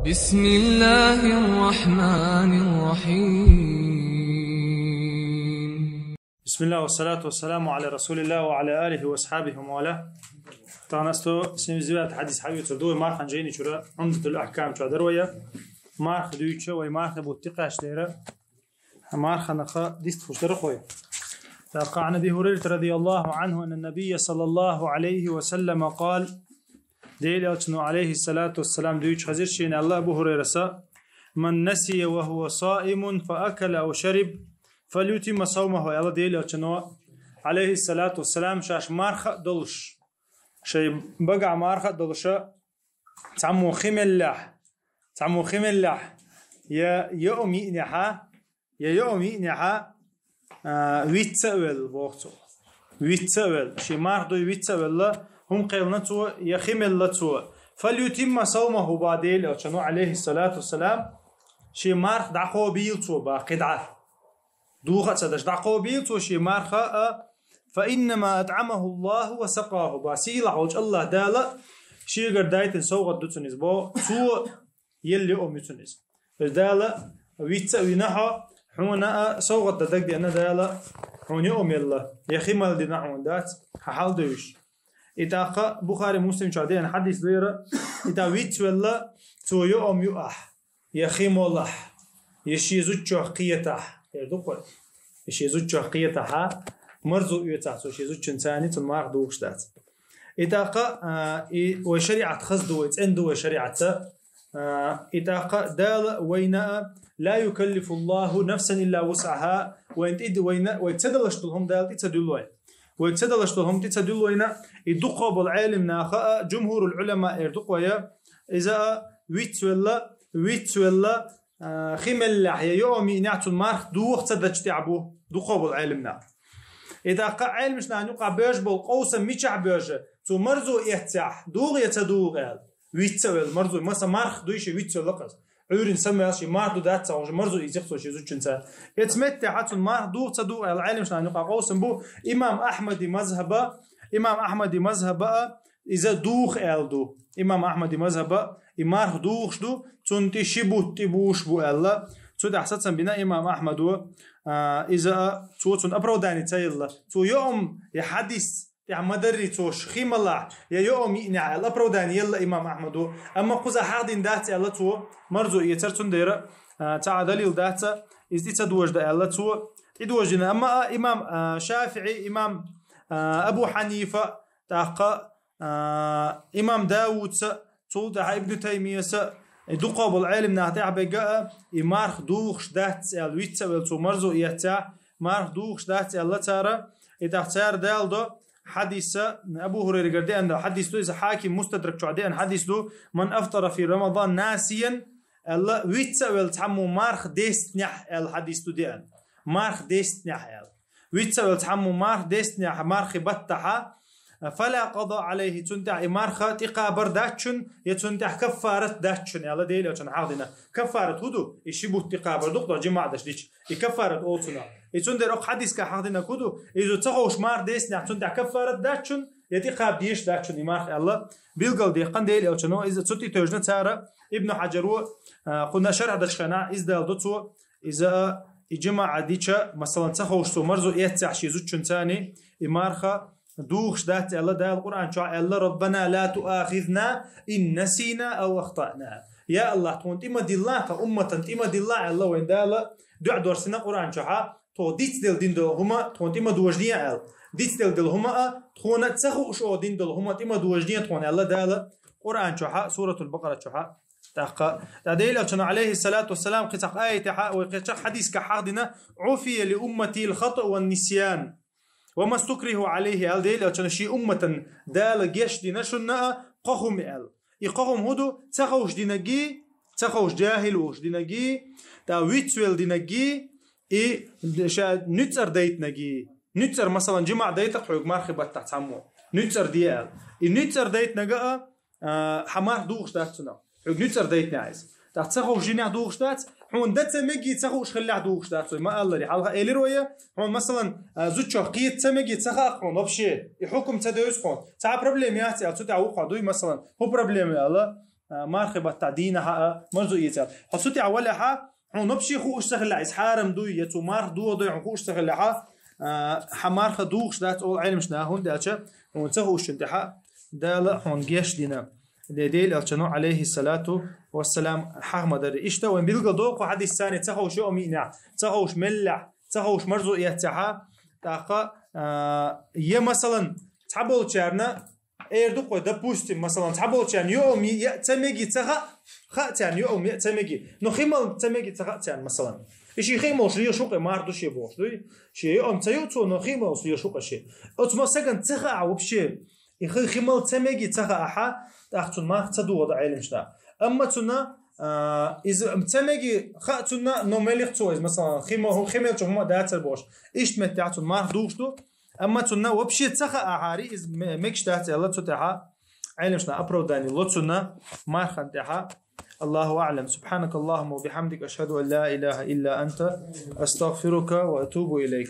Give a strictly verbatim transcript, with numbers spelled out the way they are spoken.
بسم الله الرحمن الرحيم. بسم الله والصلاة والسلام على رسول الله وعلى آله وأصحابه ومن والاه. Тахана сто семьдесят девятый хьадис хьаювцар ду вай мархан жайни чура, Умдатул Ахкам чу дар вай. Марха дуйча вай марха бутти къашлера. Марха наха дистхуш дар хой. Та къа ан Аби Хурайрата радияллаху анху анна набийя саллаллаху алейхи ва саллама къал. Дел элчано алейхи салату вассалам дуйча хазир шийна Аллах Абу Хурайраса: «Ман насия ва хува саимун фа акала ав шариб, фалютимма саумаху», — аьлла Дел элчано алейхи салату вассалам, шаш марха долуш. Шай бага марха долуша, цаму химеллях, цаму химеллях, я, я ум йиънеха, я, я ум йиънеха, а, вицца а велла, боху цо. Вицца а велла. Ши марх дуй вицца а велла, хӀум кхелна цо, я хи мелла цо. «Фалютимма саумаху», — ба Дел элчано, алейхи салату вассалам, ши марх дӀакхобийла цо, ба кхидӀа. Духа а ца даш, дӀакхобийла цо ши марха а, «фа иннама атӀамаху Аллаху ва сакъаху», — ба, сийлахь волчу Аллах Дала шегара дайтина совгӀат ду цунна иза, бо, цо елла ум ю цунна иза. Иза Дала вицца а вина хьо, хьуна а совгӀат дан дагдеана Дала, хьуна юум елла, я хи мала дина хьуна дац, хьан хьал девзаш. И тӀаккха Бухари Муслим чохь деана хьадис ду яра, и тӀаккха вицца велла, цо юум ю ахь, я хи молахь, я ши зудчох кхетахь, эр ду кхой. Я ши зудчох кхетахьа, марзо оьцахь цо ши зудчун цани, цунна марха духуш дац. И тӀаккха, а, и вай шариӀат хаза ду вай, цӀена ду вай шариӀатца. А, и тӀаккха Дала вайна а: «Ла юкаллифу Аллаху нафсан илла вусъаха», вайн тӀи-, вайна, вай ца далаш долу хӀума Дала тӀи ца дуьллу вай. Вай ца далаш долу хӀума тӀи ца дуьллу вайна, и дукхо болу Ӏелим наха а, жумхурул Ӏулама эр ду кхой, иза а вицца велла, вицца велла, а, хи меллехь я юум йиънехь цунна марх духу ца дачу тӀехь бу, дукхо болу Ӏелим нах. И тӀаккха Ӏелмаш нахана юкъахь боьжа болу къовсам мичахь боьжа, цо марзо эццехь, дугӀу я ца дугӀу аьлла. Вицца а велла, марзо, маса марх дуй ши вицца велла кхаза. Ӏуьйрина самаьлла ши марх ду дац ца хьожа, марзо ийзих цо ши зудчун ца. Эца меттехьа цунна марх дугӀу ца дугӀу аьлла Ӏелмаш нахана юкъахь къовсам бу, имам Ахьмади мазхаба, имам Ахьмади мазхаба а, иза духу аьлла ду. Имам Ахьмади мазхаба, и марх духуш ду, цунна тӀе ши бутт тӀе буш бу аьлла. Цу тӀехь сацам бина имам Ахьмадо, а, иза а, цо цунна оправдание ца елла. Цо юум, я хьадис тӀехь ма дарри цо ш-, хи малахь, я юум йиънехь аьлла оправдание елла имам Ахьмадо. Амма кхуза хьахдина дац аьлла цо, марзо эцар цундела, а, ца а далил дац, иза тӀе ца дожда аьлла цо, тӀе дождина. Амма а имам, а, ШафиӀи, имам, а, Абу Хьанифа, тӀаккха а, имам Давудса, цул тӀаьхьа Ибн Таймияса, и дукхо болу Ӏелим нах тӀехь бегга а, и марх духуш дац аьлла, вицца а велла цо марзо эццехь, марх духуш дац аьлла цара, и тӀаккха цара далдо хьадиса, Абу Хурайрагара деана хьадис ду, иза Хьаким Мустадрак чохь деана хьадис ду, «Ман афтара фи Рамадан насиян», аьлла, вицца а велла цхьаммо марх дестнехь аьлла хьадис ду деана. Марх дестнехь аьлла. Вицца а велла цхьаммо марх дестнехь, мархи баттахьа, «фала къада Ӏалайхи», цунна тӀехь и марха тӀекхабар дац чун, я цунна тӀехь каффарат дац чун, аьлла Дела элчано хьахдина. Каффарат хӀу ду? И ши бутт тӀекхабар ду-кх, жимаӀ даш дича. И каффарат олу цунах. И цундела окху хьадискахь хьахдина хӀу ду? Иза ца ховш марх дестнехь, цунна тӀехь каффарат дац чун, я тӀекхаба дезаш дац чун и марх аьлла. Билгал дехкан Дела элчано, иза цу тӀе тевжна цара, Ибн Хьаджаро, а, кхунна шархь дачу хенахь, иза далдо цо, иза а, и жимаӀ дича, масалан, ца ховш цо марзо эццехь ши зудчун цани, и марха духуш дац аьлла, Дала Къуръан чохь аьлла: «Раббана ла туахизна ин насина ав ахтана». Я Аллах, тхуна тӀе ма дилла, тхан умматан тӀе ма дилла аьлла вайн Дала, дуӀа дорсина Къуръан чохьа, тхо дицделла дина долу хӀума тхуна тӀе ма дожане аьлла. Дицделла долу хӀума а, тхуна ца хууш оха дина долу хӀума тӀе ма дожане тхуна аьлла Дала Къуръан чохьа, Суратул Бакъара чохьа. ТӀаккха, тӀа Дела элчано, алейхиссалату вассалам, кхин цхьа аятехьа, вай кхин цхьа хьадискахь хьахдина: «Уфия ли умматил хатау ван нисьян, ва мастукриху алейхи», аьлла Дела элчано, ши умматан Дала геч дина шунна а кхо хӀума аьлла. И кхо хӀума хӀу ду? Ца ховш динагги, ца ховш жахил вуш динагги, тӀа вицвел динагги, и ша нуьцӀар дайтинагги. НуьцӀар, масалан, жимаӀ дайта-кх хьоьга мархи баттахь цхьаммо. НуьцӀар де аьлла. И нуьцӀар дайтинага а, а, хьан марх духуш дац цунах. Хьоьга нуьцӀар дайтинехь иза. ТӀаккха ца ховш жинехь духуш дац, хьуна дан ца мегий ца хууш хиллехь духуш дац вай. Ма аллари, хьалха элира вай, хьуна, масалан, а, зудчох кхета ца мегий ца хаьа хьуна вообще. И хьукум ца девза хьуна. Цхьа проблема яц аьлла, цу тӀехь вукхо дуй, масалан, хӀу проблема аьлла. а, мархий баттахь дийнахьа а марзо эца аьлла. Хьо цу тӀехь валехьа, хьуна вообще хууш ца хилахь, иза хьарам дуй, я цо марха дохадой хьуна хууш ца хилахьа, а, хьан марха духуш дац олу Ӏеламнаха, хӀунда аьлча хьуна ца хуучун тӀехьа Дала хьуна геч дина. Де Делан Элчано, Ӏалайхи салату вассалам, хьаха ма дарра. Иштта вайн билгал доккху хьадис царна ца ховш йоӀам йиънехь, ца ховш меллехь, ца ховш марзо эццехьа, тӀаккха, а, я, масалан, цхьаболчарна эр ду-кх вай, допустим, масалан, цхьаболчарна йоӀам я ца меги ца хаьа, хаьа царна йоӀам я ца меги, но хи мала ца меги ца хаьа царна, масалан. И шен хи молуш лелаш ву-кх, марха ду шен бохуш дуй? Шен йоӀам ца ю цо, но хи молуш лелаш ву-кх шен. Оцу масаган ца хаьа вообще. И хи, хи мала ца меги ца хаьа хьа, тӀаккха цунна марха ца дохадо Ӏеламнаха. Амма цунна, а, иза ца меги хаьа цунна, но меллех цо иза, масалан, хи ма-, хи мелча хӀума дацар бохуш. Иштта меттехь цунна марха духуш ду. Амма цунна вообще ца хаьа хьари, иза ме-, мегаш дац аьлла, цу тӀехьа Ӏеламнаха оправдание ло цунна мархан тӀехьа. Аллаху аӀлам. Субханакаллахумма ва бихамдик, ашхаду ан ла илаха илла анта, астагфирука ва атубу илайк.